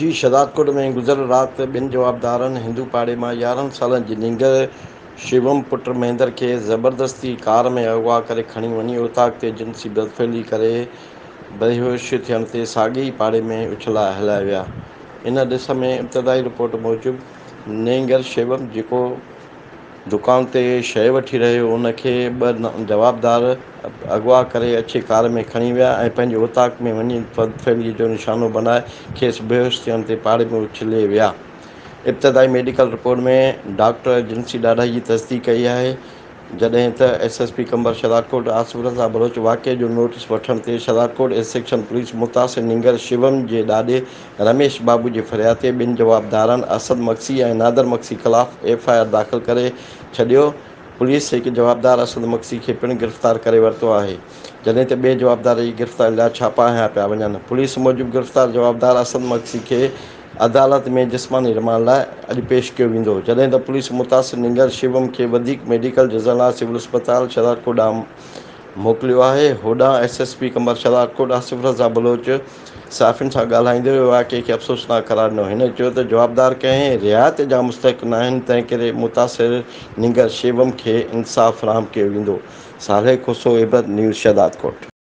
جي شهدادڪوٽ ۾ گذريل رات ٻن جوابدارن هندو پاڙي مان 11 سالن جي نينگر شيوم پٽ مهندر کي زبردستي ڪار ۾ اغوا ڪري کڻي وڃي اوطاق تي جنسي بدفعلي ڪري بيهوش ٿيڻ تي ساڳئي ئي پاڙي ۾ اڇلائي هليا ويا. ان ڏس ۾ ابتدائي رپورٽ موجب نينگر شيوم جيڪو دڪان تي شيء وٺي رهيو هو، ان کي ٻه جوابدار اغوا ڪري اڇي ڪار ۾ کڻي ويا ۽ پنهنجي اوطاق ۾ وڃي بدفعلي جو نشانو بنائي کيس بيهوش ٿيڻ تي پاڙي ۾ اڇلي ويا. ابتدائي ميڊيڪل رپورٽ ۾ ڊاڪٽر جنسي ڏاڍائي جي تصديق ڪئي آهي. جڏهن ته S S P Qambar Shahdadkot Asif Raza Baloch واقعي جو نوٽيس وٺڻ تي شهدادڪوٽ اي سيڪشن پوليس متاثر نينگر شيوم جي ڏاڏي رميش بابو جي فرياد تي ٻن جوابدارن اسد مگسي ۽ نادر مگسي خلاف ايف I R داخل ڪري ڇڏيو، پوليس هڪ جوابدار اسد مگسي کي پڻ گرفتار ڪري ورتو آهي، جڏهن ته ٻئي جوابدار جي گرفتاري لاء ڇاپا هنيا پيا وڃن، پوليس موجب گرفتار جوابدار اسد مگسي کي عدالت ۾ جسماني رمانڊ لاء اڄ پيش ڪيو ويندو، جڏهن ته پوليس متاثر نينگر شيوم کي وڌيڪ ميڊيڪل جزن لاء سول اسپتال شهدادڪوٽ ڏانهن موڪليو آهي. هوڏانهن S S P Qambar Shahdadkot Asif Raza Baloch صحافين سان ڳالهائيندي واقعي کي افسوسناڪ قرار ڏنو. هن چيو ته جوابدار ڪنهن رعايت جا مستحق ناهن، تنهنڪري متاثر نينگر شيوم کي انصاف فراهم ڪيو ويندو. صالح کوسو، عبرت نيوز، شهدادڪوٽ.